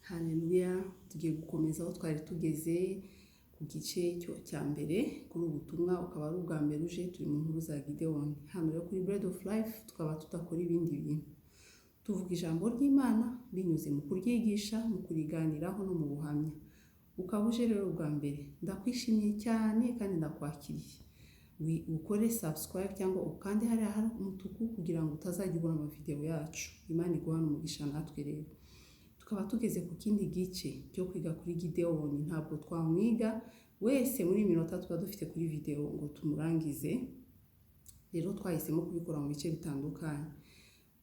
Haleluya! Tugiye gukomeza aho twari tugeze ku gice cya mbere kuri ubu butumwa. Ukaba ari ubwa mbere uje, turi mu nkuru za Gidewoni. Hano rero kuri Bread of Life tukaba tudakora ibindi bintu, tuvuga ijambo ry'Imana binyuze mu kuryigisha, mu kuriganiraho no mu buhamya. Ukaba uje rero ubwa mbere, ndakwishimiye cyane kandi ndakwakiriye. Ukore subscribe cyangwa ukande hariya hari umutuku kugira ngo utazajya ubona amavideo yacu. Imana iguhane umugisha. Natwe rero tukaba tugeze ku kindi gice cyo kwiga kuri Gidewoni. Ntabwo twamwiga wese muri iyi minota tuba dufite kuri video ngo tumurangize. Rero twahisemo kubikora mu bice bitandukanye.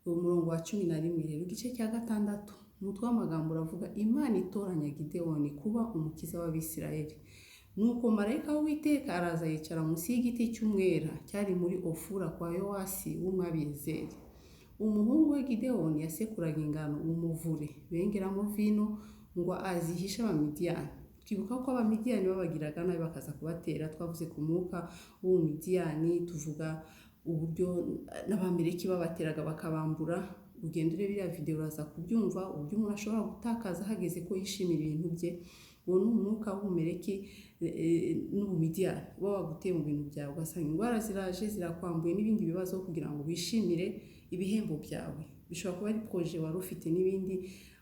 Umurongo wa 11 rero, igice cya gatandatu, umutwe w'amagambo uravuga: "Imana itoranya Gidewoni kuba umukiza w'Abisirayeli." Nuko marayika w'Uwiteka araza yicara munsi y'igiti cy'umwela cyari muri Ofura kwa Yowasi w'Umwabiyezeri. Umuhungu we Gidewoni yasekuraga ingano mu muvure bengeramo vino ngo azihishe Abamidiyani. Twibuka ko Abamidiyani babagiraga nabi bakaza kubatera. Twavuze ku mwuka w'Umumidiyani, tuvuga uburyo n'Abameleki babateraga bakabambura. Ugenda urebe iriya video, uraza kubyumva uburyo umuntu ashobora gutakaza hageze ko yishimira ibintu bye. Uwo ni umwuka w'Ubumeleki n'Ubumidiyani uba waguteye mu bintu byawe, ugasanga indwara ziraje zirakwambuye n'ibindi bibazo kugira ngo wishimire ibihembo byawe. Bishobora kuba ari projet wari ufite n'ibindi.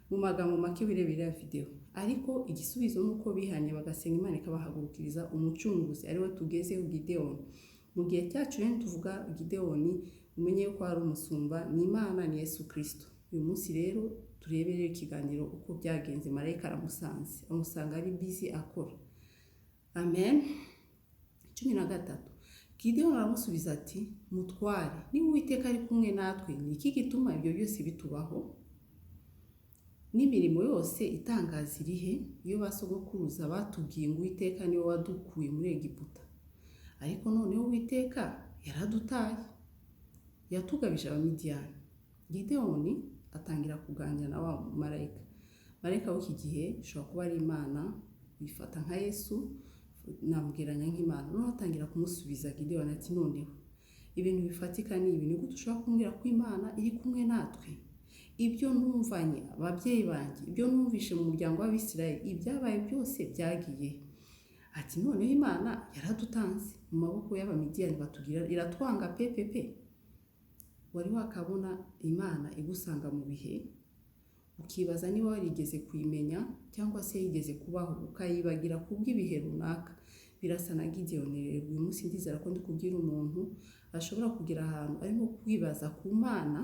Mu magambo make, bireba iriya video. Ariko igisubizo ni uko bihanye bagasenga Imana, ikabahagurukiriza umucunguzi, ariwe tugezeho, Gidewoni. Mu gihe cyacu rero tuvuga Gidewoni, umenye ko ari umusumba, ni Imana, ni Yesu Kirisito. Uyu munsi rero turebe rero ikiganiro uko byagenze. Marayika aramusanze, amusanga ari busy akora. Amen. 13. Gidewoni aramusubiza ati: "Mutware, niba Uwiteka ari kumwe natwe, ni iki gituma ibyo byose bitubaho? N'imirimo yose itangaza iri he, iyo ba sogokuruza batubwiye ngo: 'Uwiteka niwe wadukuye muri Egiputa'? Ariko noneho Uwiteka yaradutaye, yatugabije Abamidiyani." Gidewoni atangira kuganira na wa marayika. Marayika w'iki gihe ushobora kuba ari Imana, wifata nka Yesu, namubwiranya nk'Imana. Noneho atangira kumusubiza Gidewoni ati: "Noneho ibintu bifatika ni ibi. Ni gute ushobora kumbwira ko Imana iri kumwe natwe? Ibyo numvanye ababyeyi banjye, ibyo numvishe mu muryango w'Abisirayeli, ibyabaye byose byagiye?" Ati: "Noneho Imana yaradutanze mu maboko y'Abamidiyani, batugira iratwanga pepepe." Wari wakabona Imana igusanga mu bihe ukibaza niba warigeze kuyimenya cyangwa se yigeze kubaho, ukayibagira kubw'ibihe runaka? Birasa na Gideyoni rero. Uyu munsi ndizera ko ndi kubwira umuntu ashobora kugera ahantu arimo kwibaza ku Mana,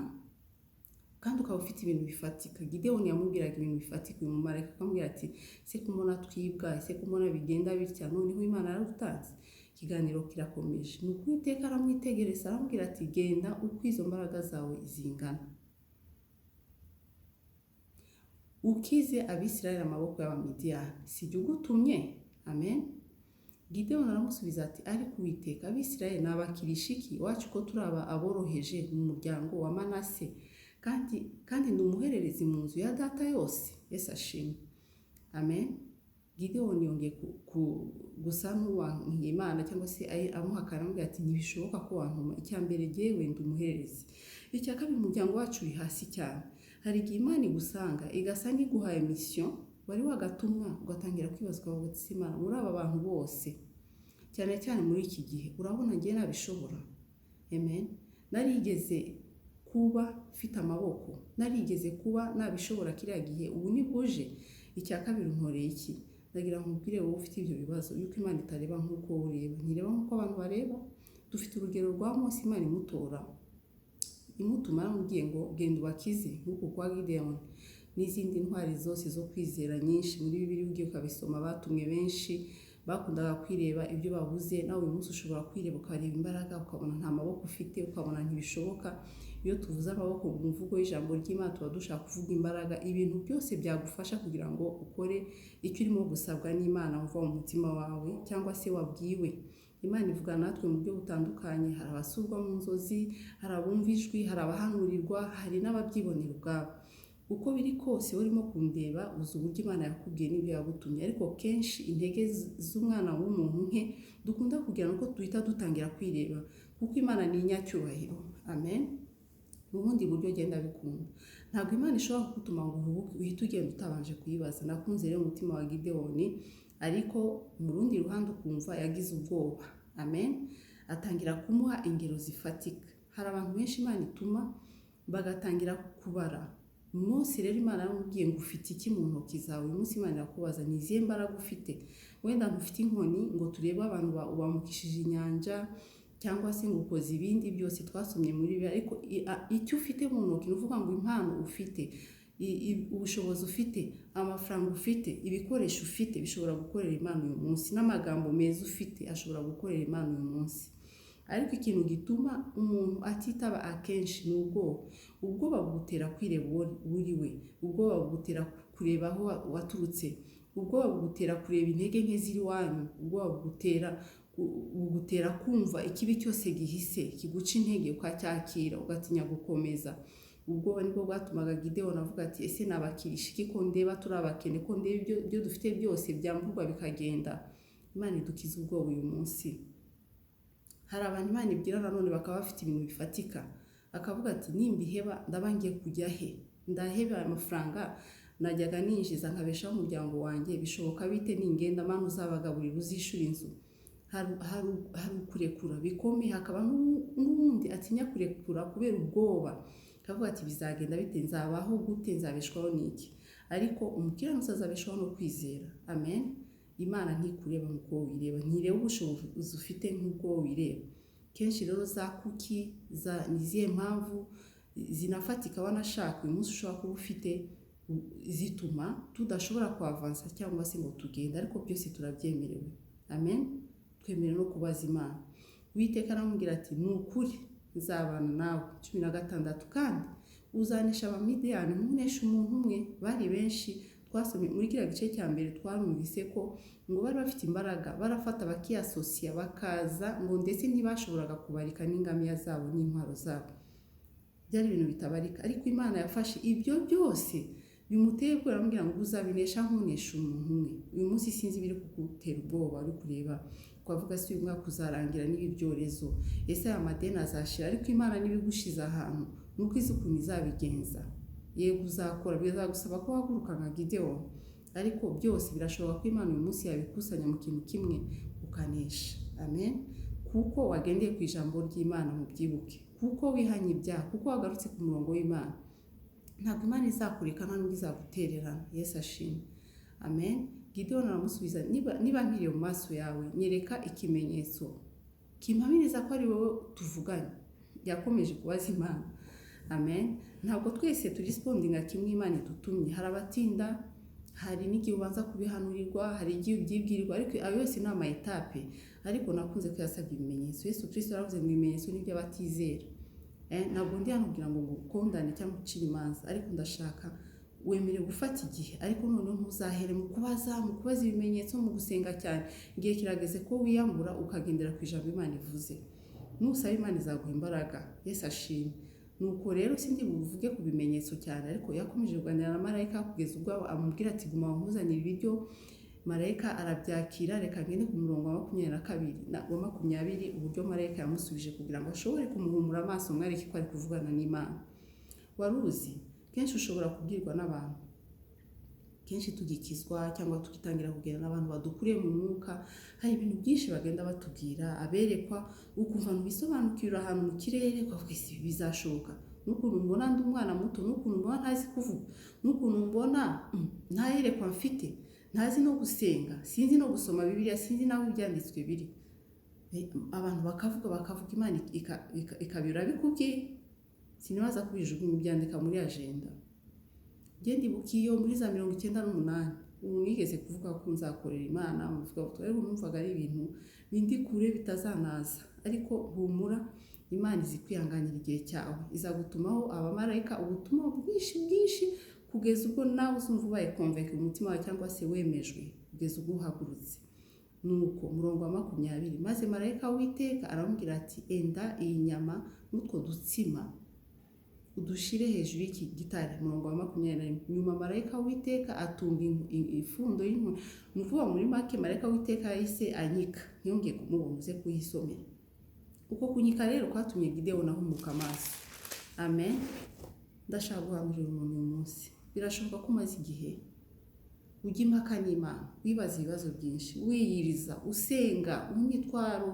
kandi ukaba ufite ibintu bifatika. Gideyoni yamubwiraga ibintu bifatika. Uyu mumarayika akamubwira ati: "Se kumbona twibwa? Ese kumbona bigenda bitya? Noneho Imana yaradutanze." Ikiganiro kirakomeje. Ni uko Uwiteka aramwitegereza, aramubwira ati: "Genda uko izo mbaraga zawe zingana, ukize Abisirayeli amaboko y'Abamidiyani. Si jye ugutumye?" Amen. Gideyoni aramusubiza ati: "Ariko Uwiteka, Abisirayeli ni abakirishiki iwacu, ko turi aba aboroheje mu muryango wa Manase, kandi ndi umuhererezi mu nzu ya data yose?" Yesu ashimwe. Amen. Gideyoni yongeye gusa n'uwankiye Imana cyangwa se amuhakana, aramubwira ati: "Ntibishoboka ko wantuma. Icya mbere, jyewe ndi umuhererezi. Icya kabiri, umuryango wacu uri hasi cyane." Hari igihe Imana igusanga igasa n'iguhaye mission wari wagatumwa, ugatangira kwibaza, ukavuga uti: "Se Imana, muri aba bantu bose, cyane cyane muri iki gihe, urabona njye nabishobora?" Amen. Narigeze kuba mfite amaboko, narigeze kuba nabishobora kiriya gihe, ubu nibwo uje. Icya kabiri, unkoreye iki? Ndagira ngo nkubwire wowe ufite ibyo bibazo yuko Imana itareba nk'uko wowe ureba, ntireba nk'uko abantu bareba. Dufite urugero rwa Mose. Imana imutora, imutuma, yaramubwiye ngo: "Genda ubakize," nk'uku kwa Gideyoni n'izindi ntwari zose zo kwizera nyinshi muri Bibiliya ugiye ukabisoma. Batumwe benshi bakundaga kwireba ibyo babuze. Nawe uyu munsi ushobora kwireba, ukareba imbaraga, ukabona nta maboko ufite, ukabona ntibishoboka. Iyo tuvuze amaboko mu mvugo y'ijambo ry'Imana, tuba dushaka kuvuga imbaraga, ibintu byose byagufasha kugira ngo ukore icyo urimo gusabwa n'Imana uva mu mutima wawe cyangwa se wabwiwe. Imana ivugana natwe mu buryo butandukanye. Hari abasurwa mu nzozi, hari abumva ijwi, hari abahanurirwa, hari n'ababyibonera ubwabo. Uko biri kose, urimo kundeba uzi uburyo Imana yakubwiye n'ibyo yagutumye. Ariko kenshi intege z'umwana w'umuntu nke dukunda kugira nuko duhita dutangira kwireba, kuko Imana ni inyacyubahiro. Amen. Mu bundi buryo genda bikunda. Ntabwo Imana ishobora kugutuma ngo uhubuke uhite ugenda utabanje kuyibaza. Nakunze rero umutima wa Gidewoni, ariko mu rundi ruhande ukumva yagize ubwoba. Amen. Atangira kumuha ingero zifatika. Hari abantu benshi Imana ituma bagatangira kubara. Umunsi rero Imana yaramubwiye ngo ufite iki mu ntoki zawe? Uyu munsi Imana irakubaza ni izihe mbaraga ufite? Wenda ntufite inkoni ngo turebe abantu wambukishije inyanja, cyangwa se ngo ukoze ibindi byose twasomye muri Bibiliya, ariko icyo ufite mu ntoki, ni ukuvuga ngo impano ufite, ubushobozi ufite, amafaranga ufite, ibikoresho ufite bishobora gukorera Imana uyu munsi, n'amagambo meza ufite ashobora gukorera Imana uyu munsi. Ariko ikintu gituma umuntu atitaba akenshi ni ubwoba. Ubwoba bugutera kwireba uwo uri we, ubwoba bugutera kureba aho waturutse, ubwoba bugutera kureba intege nke ziri iwanyu, ubwoba bugutera kumva ikibi cyose gihise kiguca intege ukacyakira, ugatinya gukomeza. Ubwoba nibwo bwatumaga Gidewoni avuga ati ese nabakirisha iki ko ndeba turi abakene, ko ndeba ibyo dufite byose byamburwa bikagenda. Imana idukize ubwoba uyu munsi. Hari abantu Imana ibwira nanone bakaba bafite ibintu bifatika, akavuga ati nimbiheba ndaba ngiye kujya he? Ndaheba aya mafaranga najyaga ninjiza nkabeshaho umuryango wanjye, bishoboka bite ningenda? Mana uzabagaburira, uzishyura inzu. Hari ukurekura bikomeye, hakaba n'uwundi atinya kurekura kubera ubwoba, akavuga ati bizagenda bite, nzabaho gute, nzabeshwaho n'iki? Ariko umukiranutsi azabeshwaho no kwizera. Amen. Imana ntikureba nk'uko wireba, ntireba ubushobozi ufite nk'uko wireba. Kenshi rero za kuki za ni izihe mpamvu zinafatika wanashaka uyu munsi ushobora kuba ufite zituma tudashobora kuavansa cyangwa se ngo tugende, ariko byose turabyemerewe. Amen. Twemerewe no kubaza Imana. Uwiteka aramubwira ati ni ukuri nzabana nawe. 16, kandi uzanesha Abamidiyani ntuneshe umuntu umwe. Bari benshi, twasomye muri kiriya gice cya mbere, twarumvise ko ngo bari bafite imbaraga, barafata bakiyasosiya bakaza, ngo ndetse ntibashoboraga kubarika n'ingamiya zabo n'intwaro zabo. Byari ibintu bitabarika, ariko Imana yafashe ibyo byose bimuteye ubwoba, aramubwira ngo uzabinesha ntuneshe umuntu umwe. Uyu munsi sinzi ibiri kugutera ubwoba, uri kureba ukavuga se uyu mwaka uzarangira n'ibi byorezo, ese aya madeni azashira? Ariko Imana nibigushize ahantu nuko izi ukuntu izabigenza. Yego uzakora, bizagusaba ko uhaguruka nka Gidewoni, ariko byose birashoboka ko Imana uyu munsi yabikusanya mu kintu kimwe ukanesha. Amen. Kuko wagendeye ku ijambo ry'Imana, mubyibuke, kuko wihanye ibyaha, kuko wagarutse ku murongo w'Imana, ntabwo Imana izakureka, nta nubwo izagutererana. Yesu ashimwe. Amen. Gidewoni aramusubiza, niba nkiriye mu maso yawe, nyereka ikimenyetso kimpamiriza ko ari wowe tuvuganye. Yakomeje kubaza Imana. Amen. Ntabwo twese turispondinga kimwe Imana idutumye. Hari abatinda, hari n'igihe ubanza kubihanurirwa, hari igihe ubyibwirirwa, ariko ayo yose ni ama etape. Ariko nakunze ko yasabye ibimenyetso. Yesu Kristo yaravuze ngo ibimenyetso ni iby'abatizera. Ntabwo ndi hano kugira ngo ngukondane cyangwa ucire imanza, ariko ndashaka wemerewe gufata igihe, ariko noneho ntuzahere mu kubaza ibimenyetso, mu gusenga cyane. Igihe kirageze ko wiyambura ukagendera ku ijambo Imana ivuze. Nusaba Imana izaguha imbaraga. Yesu ashimwe. Nuko rero sindi buvuge ku bimenyetso cyane, ariko yakomeje kuganira na marayika kugeza ubwo amubwira ati guma nkuzanire ibiryo. Marayika arabyakira. Reka ngende ku murongo wa 22 wa 20, uburyo marayika yamusubije kugira ngo ashobore kumuhumura amaso, mwereke ko ari kuvugana n'Imana. Wari uzi kenshi ushobora kubwirwa n'abantu, kenshi tugikizwa cyangwa tugitangira kugenda n'abantu badukuriye mu mwuka, hari ibintu byinshi bagenda batubwira, aberekwa, ukumva ntibisobanukirwa ahantu mu kirere, ukavuga ese ibi bizashoboka? N'ukuntu mbona ndi umwana muto, n'ukuntu mbona ntazi kuvuga, n'ukuntu mbona nta yerekwa mfite, ntazi no gusenga, sinzi no gusoma Bibiliya, sinzi n'aho ibyanditswe biri. Abantu bakavuga, Imana ikabira bikubwiye. Sinibaza kubijugunya, ubyandika muri agenda. Njye ndibuka iyo muri za 98 ubu nigeze kuvuga ko nzakorera Imana, muvuga ngo ariko numvaga ari ibintu bindi kure bitazanaza. Ariko humura, Imana izi kwihanganira igihe cyawe, izagutumaho abamarayika ubutumwa bwinshi bwinshi, kugeza ubwo nawe uzumva ubaye convaincu mu mutima wawe cyangwa se wemejwe, kugeza ubwo uhagurutse. Nuko umurongo wa 20, maze marayika w'Uwiteka aramubwira ati enda iyi nyama n'utwo dutsima udushire hejuru y'iki gitare. Umurongo wa 21, nyuma marayika w'Uwiteka atunga ifundo y'inkoni. Ni ukuvuga muri make marayika w'Uwiteka yahise anyika, ntiyongeye kumubona. Uze kuhisomera. Uko kunyika rero kwatumye Gidewoni ahumuka amaso. Amen. Ndashaka guhanurira umuntu uyu munsi. Birashoboka ko umaze igihe ujya impaka n'Imana, wibaza ibibazo byinshi, wiyiriza, usenga, umwitwaro,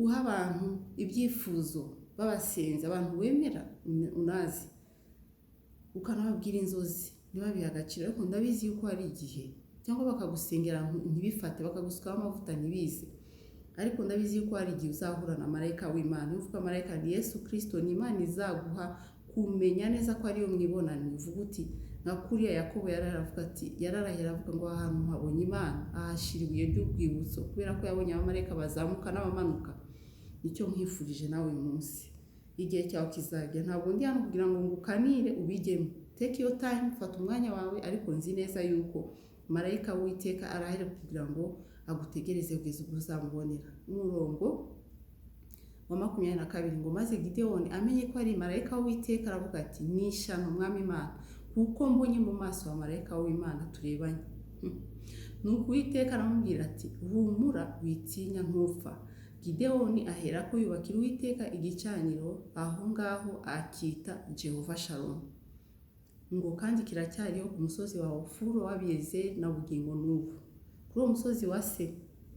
uha abantu ibyifuzo babasenze, abantu wemera unazi, ukanababwira inzozi ntibabihe agaciro. Ariko ndabizi yuko hari igihe cyangwa bakagusengera ntibifate, bakagusukaho amavuta ntibize. Ariko ndabizi yuko hari igihe uzahura na marayika w'Imana. Iyo uvuga marayika ni Yesu Kirisito, ni Imana izaguha kumenya neza ko ariyo mwibonaniye. Uvuga uti nka kuriya Yakobo yararavuga ati, yararahira avuga ngo aha hantu habonye Imana, ahashyira ibuye ry'urwibutso, kubera ko yabonye abamarayika bazamuka n'abamanuka. Nicyo nkwifurije nawe uyu munsi, igihe cyawe kizagera. Ntabwo ndi hano kugira ngo ngukanire ubijyemo. Take your time, fata umwanya wawe, ariko nzi neza yuko marayika w'Uwiteka arahera kugira ngo agutegereze kugeza ubwo uzamubonera. Umurongo wa 22 ngo: "Maze Gidewoni amenye ko ari marayika w'Uwiteka, aravuga ati: 'Ni ishyano, Mwami Imana, kuko mbonye mu maso wa marayika w'Imana turebanye.' Nuko Uwiteka aramubwira ati: 'Humura, witinya, ntupfa.' Gidewoni aherako yubakira Uwiteka igicaniro aho ngaho, akita Jehova Shalom." Ngo kandi kiracyariho ku musozi wa Ofuro w'Abiyezeri na bugingo n'ubu. Kuri uwo musozi wa se,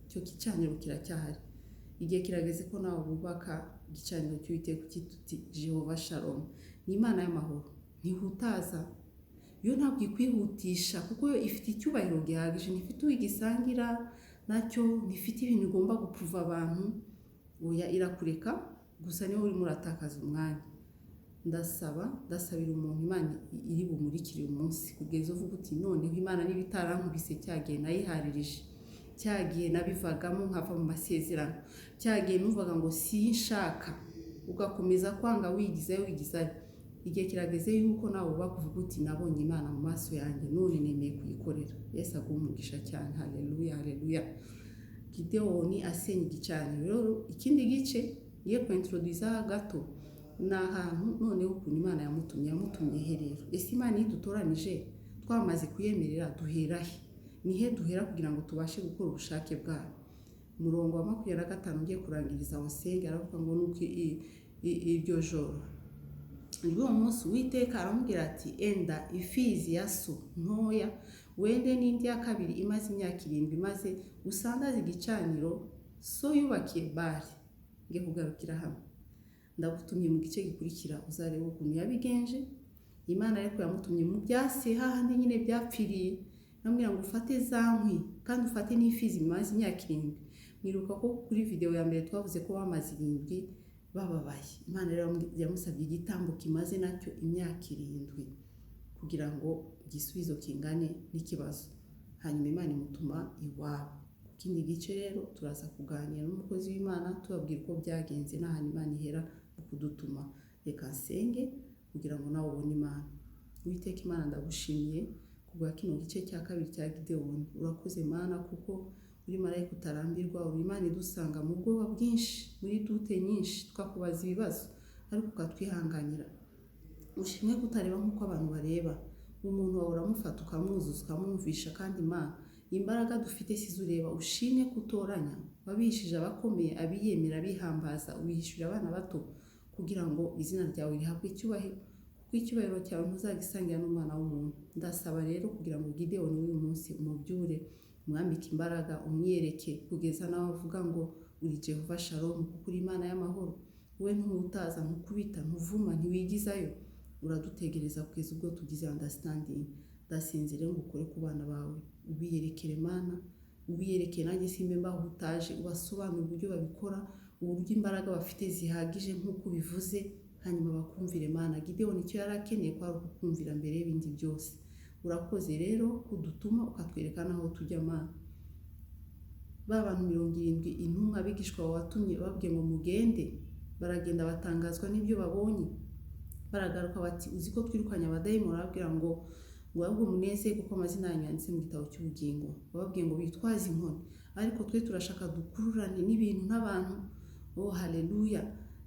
icyo gicaniro kiracyahari. Igihe kirageze ko nawe wubaka igicaniro cy'Uwiteka, ukita uti Jehova Shalom. Ni Imana y'amahoro, ntihutaza. Yo ntabwo ikwihutisha, kuko yo ifite icyubahiro gihagije, ntifite uwigisangira nacyo, ntifite ibintu igomba gupuva abantu. Oya, irakureka gusa, niwe urimo uratakaza umwanya. Ndasaba, ndasabira umuntu Imana iri bumurikire uyu munsi, kugeza uvuga uti: "Noneho Imana niba itarankubise cya gihe nayiharirije, cya gihe nabivagamo nkava mu masezerano, cya gihe numvaga ngo sinshaka," ugakomeza kwanga wigizayo wigizayo. Igihe kirageze yuko nawe ubaka uvuga uti: "Nabonye Imana mu maso yanjye, none nemeye kuyikorera." Yesu aguhe umugisha cyane. Haleluya, haleluya. Gidewoni asenya igicaniro. Rero ikindi gice ngiye kwintroduza gato ni ahantu noneho ukuntu Imana yamutumye. Yamutumye he rero? Ese Imana iyo idutoranije twamaze kuyemerera, duhera he? Ni he duhera kugira ngo tubashe gukora ubushake bwayo? Umurongo wa 25 ugiye kurangiriza wasenge, aravuga ngo: "Nuko iryo joro ry'uwo munsi Uwiteka aramubwira ati: 'Enda imfizi ya so ntoya, wende n'indi ya kabiri imaze imyaka 7, maze usandaze igicaniro so yubakiye Bali.'" Ngiye kugarukira hano. Ndagutumye mu gice gikurikira, uzarebe ukuntu yabigenje. Imana ariko yamutumye mu byase, hahandi nyine byapfiriye, namubwira ngo ufate za nkwi kandi ufate n'imfizi bimaze imyaka 7. Mwiruka ko kuri videwo ya mbere twavuze ko bamaze 7 bababaye. Imana rero yamusabye igitambo kimaze nacyo imyaka 7 kugira ngo igisubizo kingane n'ikibazo. Hanyuma Imana imutuma iwabo. Ku kindi gice rero turaza kuganira n'umukozi w'Imana, tubabwira uko byagenze n'ahantu Imana ihera mu kudutuma. Reka nsenge kugira ngo nawe ubone Imana. Uwiteka Imana, ndagushimiye kubwa kino gice cya kabiri cya Gidewoni. Urakoze Mana, kuko uri marayika utarambirwa, uri Imana idusanga mu bwoba bwinshi, muri doute nyinshi, twakubaza ibibazo ariko ukatwihanganira. Ushimwe kutareba nk'uko abantu bareba. Umuntu wawe uramufata, ukamwuzuza, ukamwumvisha. Kandi Imana, imbaraga dufite sizo ureba. Ushimwe kutoranya, wabihishije abakomeye, abiyemera, abihambaza, ubihishurira abana bato, kugira ngo izina ryawe rihabwe icyubahiro, kuko icyubahiro cyawe ntuzagisangira n'umwana w'umuntu. Ndasaba rero kugira ngo Gidewoni w'uyu munsi umubyure, umwambike imbaraga, umwereke kugeza nawe avuga ngo uri Jehova Shalom, kuko uri Imana y'amahoro. Wowe ntuhutaza, ntukubita, ntuvuma, ntiwigizayo, uradutegereza kugeza ubwo tugize understanding. Ndasinze rero ngo ukore ku bana bawe, ubiyerekere Mana, ubiyerekere nanjye simbe mbahutaje, ubasobanurire uburyo babikora, uburyo imbaraga bafite zihagije nk'uko ubivuze, hanyuma bakumvire Mana. Gidewoni icyo yari akeneye kwari ukukumvira mbere y'ibindi byose. Urakoze rero kudutuma, ukatwereka n'aho tujya Mana. Ba bantu 70, intumwa, abigishwa watumye, babwiye ngo mugende, baragenda, batangazwa n'ibyo babonye, baragaruka bati: "Uzi ko twirukanye abadayimoni?" Barababwira ngo ahubwo munezerwe kuko amazina yanyu yanditse mu gitabo cy'ubugingo. Bababwiye ngo bitwaze inkoni, ariko twe turashaka dukururane n'ibintu n'abantu. Oh haleluya!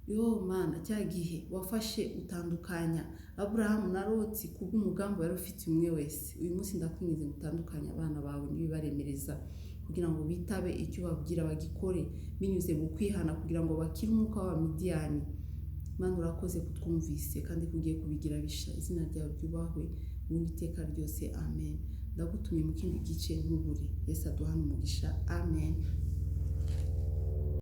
Yo Mana, cya gihe wafashe utandukanya Aburahamu na Loti kubw'umugambi wari ufite umwe wese, uyu munsi ndakwinginze ngo utandukanye abana bawe n'ibibaremereza, kugira ngo bitabe icyo ubabwira, bagikore binyuze mu kwihana, kugira ngo bakire umwuka w'Abamidiyani. Mana, urakoze kutwumvise kandi ko ugiye kubigira bisha. Izina ryawe ryubahwe mu iteka ryose, amen. Ndagutumye mu kindi gice, ntubure. Yesu aduhane umugisha, amen.